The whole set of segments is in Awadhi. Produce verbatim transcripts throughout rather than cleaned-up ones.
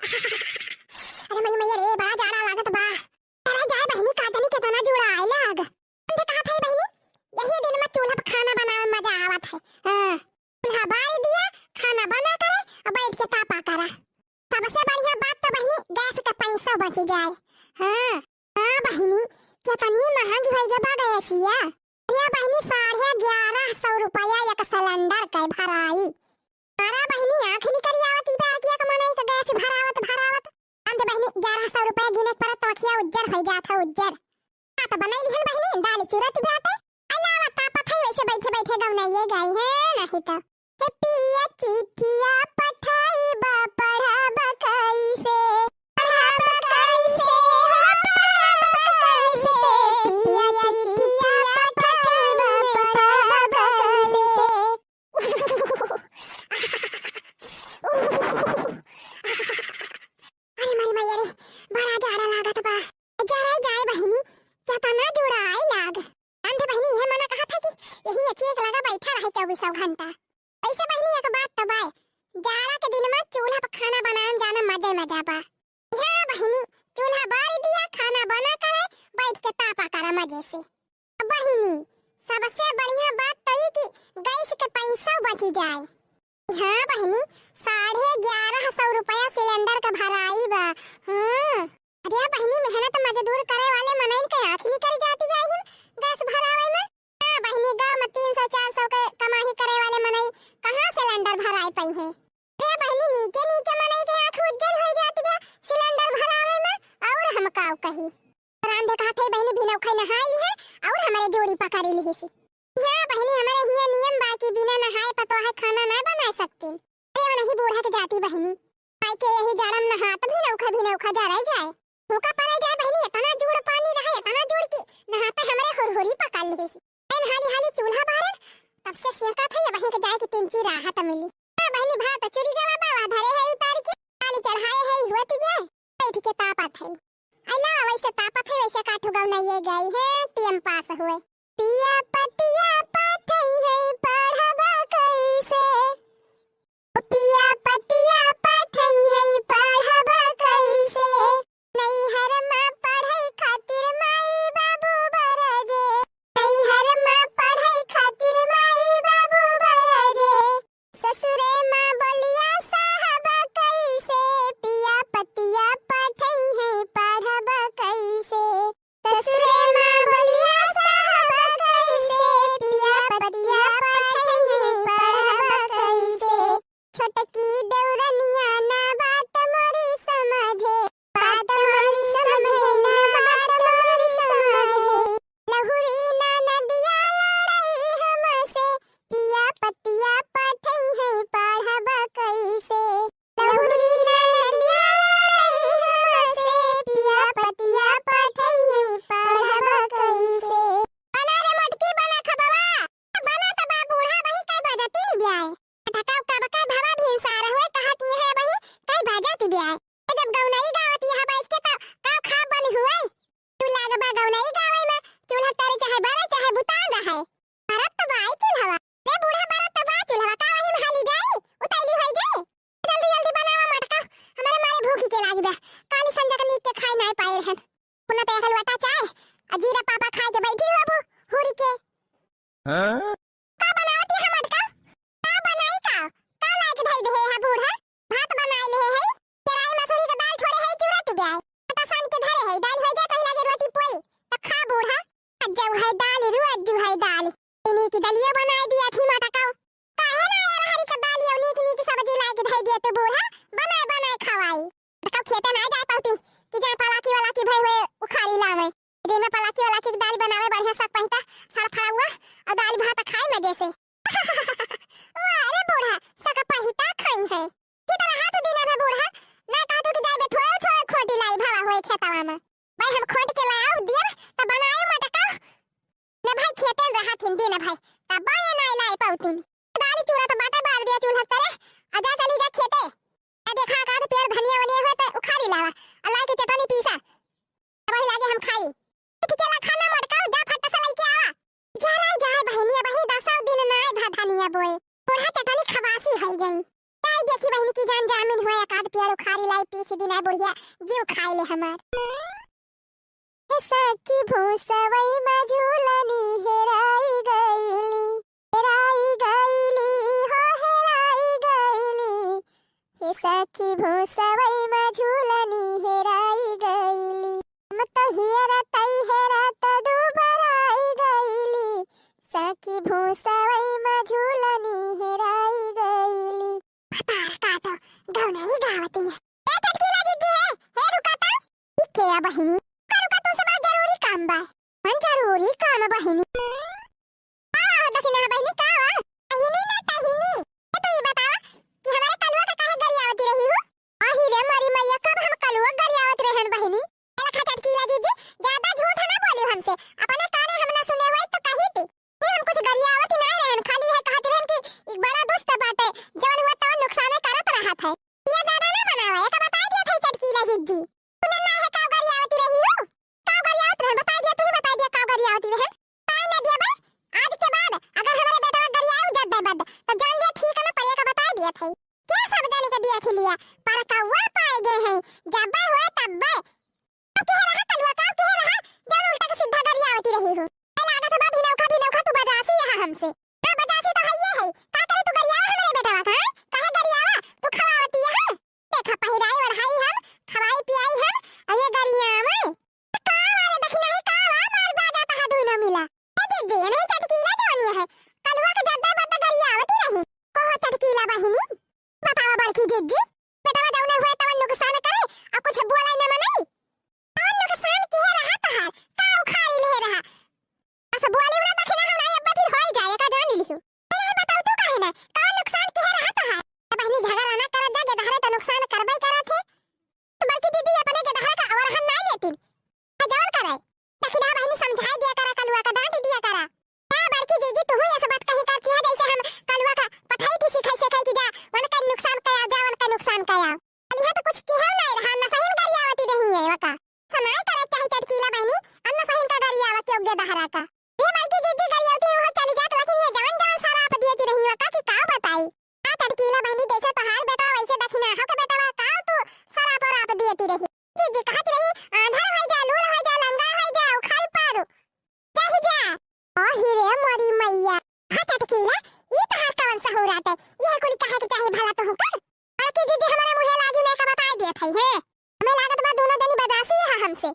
अरे मई मई रे, बड़ा जाड़ा लागत बा। अरे जाए बहिनी, का जानी केतना जुड़ाए लाग। हम तो कहत है बहिनी, यही दिन में चूल्हा पर खाना बनावे में मजा आवत है। हाँ, चूल्हा बार दिया, खाना बना करे और बैठ के तापा करा। सबसे बढ़िया बात तो बहिनी, गैस के पैसा बच जाए। हाँ, हाँ बहिनी, केतनी महंगी होइ गए बा गैसिया। अरे बहिनी, साढ़े ग्यारह सौ रुपया एक सिलेंडर के भराई। अरे बहिनी, आँख निकरी आवत ई बार किया के मनई के गैस भरावत भरावत। हम तो बहिनी ग्यारह सौ रुपया गिने के परत तो अखिया उज्जर होइ जात है, उज्जर। हाँ, तो बनई लिहन बहिनी, दाल चुरत बाटे। अलावा तापत है, वैसे बैठे बैठे गौनइये गई है, नहीं तो। हे पिया चिट्ठिया पठाइबा, पढ़ब कैसे? पढ़ब कैसे हो, पढ़ब कैसे? पिया चिट्ठिया पठाइबा, पढ़ब कैसे? अरे मारी मैया रे, बड़ा जाड़ा लागत बा। जरा जाए बहिनी, केतना जुड़ाए लाग। अंधे बहिनी, इहे मना कहत है कि यही एची एक लगा बैठा रहे चउबीसों घंटा। वैसे बहिनी, एक बात तो बाय, जाड़ा के दिन में चूल्हा पर खाना बनाए में जाना मजे मजा बा। हाँ बहिनी, चूल्हा बार दिया, खाना बना करे, बैठ के तापा करा मजे से। बहिनी, सबसे बढ़िया बात तो ई कि गैस के पैसा बची जाए। हाँ बहिनी, साढ़े ग्यारह सौ रुपया सिलेंडर का भराई बा। हाँ। अरे बहिनी, मेहनत मजदूर करे वाले मनइन के आँख निकल जाती बा हिन गैस भरावे में। हाँ बहिनी, गाँव में तीन सौ चार सौ के कमाही करे वाले मनई कहाँ सिलेंडर भराए पाई है? अरे बहिनी, नीके नीके मनई के आँख उज्जल हो जाती बा सिलेंडर भरावे में, और हम काव कही। रांधे कहत है बहिनी, भिनौखई नहाई है और हमारे जोड़ी पकड़ी लिहिस। हाँ बहिनी, हमारे हियाँ नियम बा कि बिना नहाए पतोह खाना ना बना सकतीन। अरे वो नहीं बूढ़ा के जाती बहिनी, माई के यही जाड़ा में नहात भिनौखा भिनौखा जराई जाए। फूका पड़े जाए बहिनी, इतना जुड़ पानी रहा, इतना जुड़ कि नहाते हमारे हुरहुरी पकड़ लिहिस। एन हाली हाली चूल्हा बारे, तब से सेंका था ये बहिन के जाए कि तिनची राहत मिली। हाँ बहिनी, भात चुरी गवा बावा धरे है उतार के, आली चढ़ाए है हुआ तिबिया, बैठ के तापत है। अला वैसे तापत है, वैसे काठू गौनइये गई है, टीएम पास हुए। पिया पतिया पाठई है पढ़बा कैसे? पिया पतिया पाठई है पढ़बा कैसे? नैहर में पढ़ाई खातिर माई बाबू बरजे। नैहर में पढ़ाई खातिर माई बाबू बरजे। ससुरे में बोलिया साहब कैसे? पिया पतिया पाठई है पढ़ब कैसे? ससुरे में बोलिया साहब कैसे? पिया पतिया पाठई है पढ़ब कैसे? छोटकी देवरनिया ना बात मोरी समझे, बात मोरी समझे ना बात मोरी समझे। लहुरी ना नदिया लड़ई हमसे, पिया पतिया पाठई है पढ़ब कैसे? लहुरी ना नदिया लड़ई हमसे, पिया पतिया पाठई है पढ़ब कैसे? बना रे मोटकी, बना खबवा, बना त बा बूढ़ा, वही कई बजती नि ब्याय। धकाव का बका भवा भिनसार हुए, कहत ये है वही कई बजती ब्याय। जब गौनई गावत यहाँ बैठ के त का खा बन हुए? तू लाग बा गौनई गावे में, चूल्हा तरे चाहे बरे चाहे बुतान रहे। बरत तो बाई चूल्हवा। रे बूढ़ा, बरत तो बा चूल्हवा, का वही में हाली जाई? उतैली होई जाई। जल्दी जल्दी बनावा मटका, हमारे मारे भूखी के लागी बा। काली संझा के नीक के खाए नाय पाए रहन। पुना पे हलवटा चाय, आ जीरा पापा खाए के बैठी हो अबू, हुरी के। हाँ? का बनावत है मटका? का बनाई का? का लाए के धई दे है बूढ़ा? भात बनाई ले है, केराई मसूरी के दाल थोड़े है, चूरा तिबियाए। आटा सान के धरे है, दाल होई जाए तो लागे रोटी पोई। त खा बूढ़ा। अज्जू है दाल, रू अज्जू है दाल। इन्हीं की दलिया बनाई दिया थी मटका। काहे ना यार हरी के दाल या नीक नीक सब्जी लाए के धई दिया तू बूढ़ा? बनाए बनाए खवाई। त कब खेते ना जाए पाती कि जाए पलाकी वाला की भई हुए उखारी लावे। दिन में पलाकी वाला की दाल बनावे बढ़िया सक पहिता, सड़फड़ाउआ और दाल भात खाए मजे से। वाह रे बूढ़ा, सक पहिता खाई है। की तरह हाथ दिन में बूढ़ा, ना कहतू कि जाए बे थोए थोए खोटी लाई भवा हुए खेतवा में। भाई हम खोट के लाओ दिया त बनाए मटका। न भाई खेते में रहा थिन दिन भाई, तब ये ना लाई पाउतिन। दाल चूरा त बाटे बार दिया चूल्हा तरे, आ जा चली जा खेते। आ देखा का तो पेड़ धनिया वनिया हुए त उखारी लावा, आ लाई के चटनी पीसा। अब वही लागे हम खाई। इठकेला खाना मटका जा फट से लेके आवा। जा रे जा बहनिया, वही दसों दिन ना भा धनिया बोए। बूढ़ा चटनी खबासी होई गई। देखी बहिनी की जान जामिन हुआ, एक आध पेड़ उखाड़ी लाई, पीस दिन है बुढ़िया, जीव खाई ले हमार। हे सखी भूसवई मा झूलनी हेराई गईली, हेराई गईली हो हेराई गईली। हे सखी भूसवई मा झूलनी हेराई गईली। हम तो हियरतई हेरत दुबराई गईली। सखी भूसवई मा झूलनी हेराई गईली। भतार काटो, गौनई गावती है। ए चटकीला जिज्जी है, हे रुका ता। ई के आ बहिनी? रुका, रुका, तुमसे बड़ा जरूरी काम बा। मन जरूरी काम बहिनी। का हो दखिना बहिनी, का हो? बहिनी ना टहिनी। ए, तू ई बतावा कि हमारे कलुआ का काहे गरियावती रही हो? आही रे मोरी मैया, कब हम कलुआ गरियावत रहन बहिनी? ए लखा चटकीला जिज्जी, ज्यादा झूठ ना बोली हमसे। अपने काने हम ना सुने होई तो कही थी। नहीं, हम कुछ गरियावत ही नहीं रहन, खाली है कहत रहन कि एक बड़ा दुष्ट बाटे, जवन हुआ तवन नुकसान करत रहत है। ये ज्यादा ना बनावा, एका बताई दिया था चटकीला जिज्जी। तूने ना है का गरियावती रही हो? का गरियावत रहन? बताई दिया, तू ही बताई दिया का गरियावती रहन। ताई ना दिया बस, आज के बाद अगर हमारे बेटा गरियाऊ जद दे बद, तो जान लिया ठीक है ना, पर एका बताई दिया था। क्या सब जाने के दिया खिलिया, पर कौआ पाए गए हैं, जब्बे हुए तब्बे। अब के रहा कलुआ, का के रहा, जब उल्टा के सीधा गरियावती रही हो। ए लागत बा भिनौखा, भिनौखा तू बजासी यहाँ हमसे। ना बजासी तो हइये है। का करे तू गरियावा हमरे बेटवा का, हैं? काहे गरियावा? तू खवावती यहाँ। देखा पहिराई ओढ़ाई हम, खवाई पियाई हम, और ये गरियावे। तो का मारे दखिना है, का वा मार बाजा तहा दुनो मिला। ए दीदी, ये नहीं चटकीला जौन ये है। कलुआ के जद्दा बद्दा गरियावती रही। कहो चटकीला बहिनी। बतावा बड़की जिज्जी, बेटवा जौने हुए तवन नुकसान करे, आ कुछ बोले न मनई। तवन नुकसान किहे रहा तहार, का उखाड़ी ले रहा? बस बोले ना दखिना हम नहीं, अब्बा फिर होई जाए, का जान लिहू। फिर हम बताऊ तू काहे ना, तवन नुकसान किहे रहा तहार? ए बहिनी झगड़ा ना करत जा, गेदहरे तो नुकसान करबे करत है। तो बड़की जिज्जी अपने गेदहरे का अवरहन ना लेतिन। आ जवन करे, दखिना बहिनी समझाई दिया करा, कलुआ का डांट दिया करा। हाँ, बड़की जिज्जी, तू ही ऐसे बात कही करती है, जैसे हम कलुआ का पठाई थी सिखाई सिखाई कि जा, उनका नुकसान कया, जा, उनका नुकसान कया। कलिहा तो कुछ किहा नहीं रहा, न सही में गरियावती रही है, वका। सनाई करे चाहे चटकीला बहिनी, अन्न सही का गरियावा के उगे दहरा का। ये बड़की जिज्जी गरियावती वहाँ चली जात, लेकिन ये जवन जवन सारा आप दिए ती रही, वका की का बताई। आ चटकीला बहिनी जैसे तोहार बेटवा वैसे दखिना हो के बेटवा का तू सारा पर आप दिए ती रही। जिज्जी कहत रही, आंधर होई जा, लूल होई जा, लंगड़ा होई जा, उखाल पारू। चाहे जा। ओ हिरे मोरी मैया। हाँ चटकीला, ई तहार कवन सहूर आटे? यह कुल कहे के चाहे भला तोहू का? बड़की जिज्जी हमारे मुँहे लागी नहीं का बताई देत है, हे? हमें लागत बा दोनों जनी बजासी है हमसे।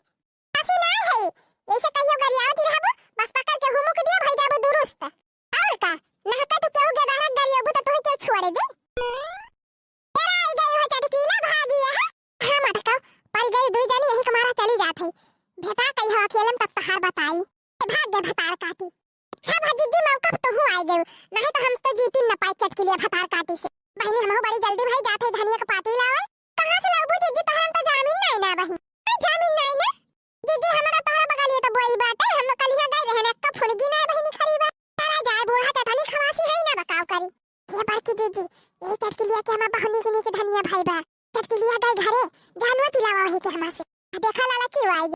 बजासी नहीं है, ऐसे कहियो गरियावती रहबो, बस पकड़ के हुमुक दिया, भई जाबो दुरुस्त। और का? नहका तो केहू गेदहरा गरियाबू तो तोहे केहू छोड़े दे? तेरा आई गई हो चटकीला भागी है। हाँ मटका, पड़ गई दुई जनी यही कमारा चली जात है। भेटा कही हो अकेले में तब तहार बताई। ए भाग दे भतार काटी। अच्छा भा जिज्जी मौका पे तोहू आई गई, नहीं तो हम तो जीती न पाई चटकीलिया भतार काटी से। बहिनी हमहू बड़ी जल्दी भाई जात है धनिया के पाती लावे। कहाँ से लाबू जिज्जी, तोहरा तो जामिन नहीं ना बहिन। हाँ, जामिन नहीं ना। जिज्जी, हमरा तोहरा बगलिए तो बोई बाटे, हम लोग कलिहा गए रहन, एक्का फुनगी ना बहिनी खरी बा। तारा जाए बूढ़ा चटनी खवासी है ना, बकाव करी। हे बड़की जिज्जी, ये चटकिलिया के हमार बहुत नीक नीक धनिया भाई बा। चटकिलिया गए घरे, जानवा चिल्लावा वही के हमार से। आ देखा लाला की आई।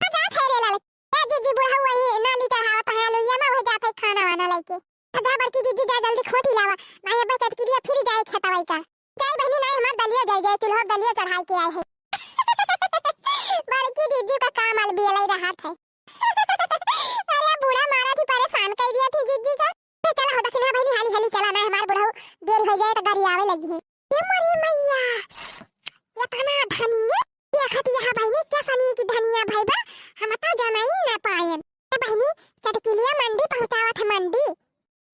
आ जा फेरे लाला। ए जिज्जी, बूढ़ा वही नाली चढ़ावत है, लुइया में वही जात है खाना वाना लेके। आ जा बड़की जिज्जी, जा जल्दी खोटी लावा, ना ये बस चटकिलिया फिर जाए खेतवाई का। जाए बहिनी, नाहीं हमार दलिया जाए, जाए चूल्हा दलिया चढ़ाई के आए हैं। बड़की जिज्जी का काम अलबियलाई रहा था। अरे बूढ़ा मारा थी, परेशान कर दिया थी जिज्जी का। तो चला हो दखिना बहिनी, हाली हाली चला ना, हमार बूढ़ा देर हो जाए तो गाड़ी आवे लगी है। ये मोरी मैया, ये तना धनिया देखत यहाँ बहिनी, क्या सनी की धनिया भाई बा, हम तो जमाई ना पाएन। ए बहिनी, चटकिलिया मंडी पहुँचावत है मंडी।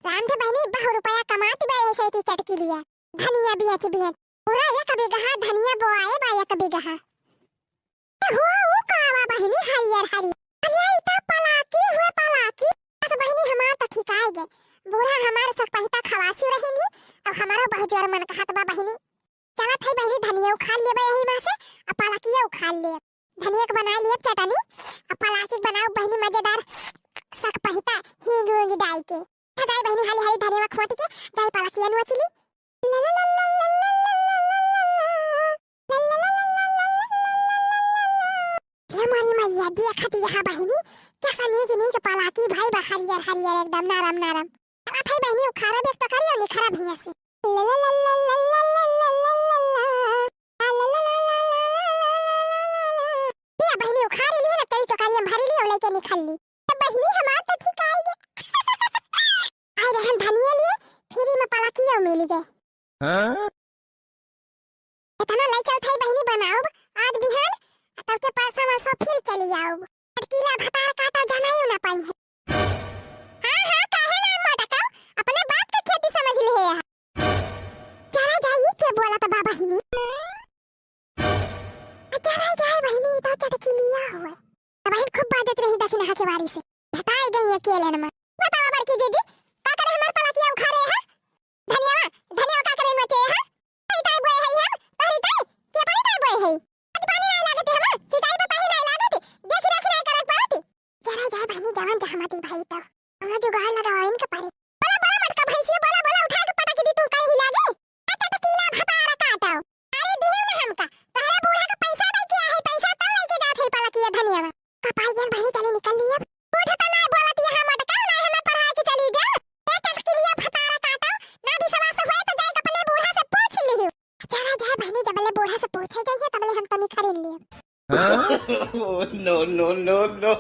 रांधे बहिनी, बहु रुपया कमात बा ऐसे की चटकिलिया। धनिया बियच बियच। पूरा एक बीघा धनिया बोआए बा, एक बीघा। ए हो, ऊ का बा बहिनी, हरियर हरियर। अरे, ई तो पलाकी हुए, पलाकी। बस बहिनी, हमार तो ठिकाए गे। बूढ़ा हमार सब पहिता खवासी रही नी, अब हमारो बहुत जोर मन कहत बा बहिनी। चलत है बहिनी, धनिया उखाड़ लेबे यही में से, आ पलाकिया उखाड़ ले। धनिया के बना लिए चटनी, आ पलाकी के बनाओ बहिनी मजेदार सकपहिता, हींग ऊंग डाल के। आ जाए बहिनी, हाली हाली धनिया खोट के, जाए पलाकिया नोच ली। हे मोरी मैया, देखत यहाँ बहिनी, कैसा नीक नीक पलाकी भाई बा, हरियर हरियर एकदम नरम नरम। चलत है बहिनी, उखाड़ा भी एक टोकरी और निखरा भैया से। ला ला ला ला ला ला ला कइ के निकल ली। तो बहिनी हमार तो ठीक आई गए। आए रहन धनिया लिए, फ्री में पलकियो मिल गए। हाँ? इतना लई चलत है बहिनी बनाउब आज बिहान, तब के परसों वरसों फिर चली आउब। चटकीला भतार काटा जनाइयो ना पाई है। हाँ, हाँ, काहे ना मटकाओ, अपने बाप का खेती समझ ले है। चला जाई के बोला तो बा बहिनी। चला जाए बहिनी, तो चटकीलिया हुए। तो बहिन खूब बाजत रही दखिनहा के बारी से। भेटाई गई अकेले में। बतावा बड़की जीजी, का करे हमार पलकिया उखाड़े है? धनिया, धनिया का करे मचे है? तोहरी ताई बोए है हम, तोहरी ताई, कि अपनी ताई बोए है? अति पानी नाई लागत है हमार, सिंचाई बताही नाई लागत, देख रेख नाई करक पड़त। चला जाए बहिनी जवन जहमती भाई तो, हमरा जुगाड़ लगावा इनके परे। बोला, बोला मटका भैंसिया, बोला, बोला, उठा के पटक दी तू, कहीं हिला दे। ए चटकीला भतारा काटो। अरे दिहिन ना हमका, तोहरे बूढ़ा का पैसा दे के आहे, पैसा तब लेके जात है पलकिया धनिया। कपाई गन बहिनी चली निकल ली अब। बूढ़ा तो ना बोलत यहाँ मटका, ना हमें पढ़ा के चली जा। ए चटकीला भतारा काटो, ना विश्वास हुए तो जाए अपने बूढ़ा से पूछ लियो। चला जाए बहिनी, जबले बूढ़ा से पूछे जाइए, तबले हम तनी खरीद लिए। Oh, no, no, no, no.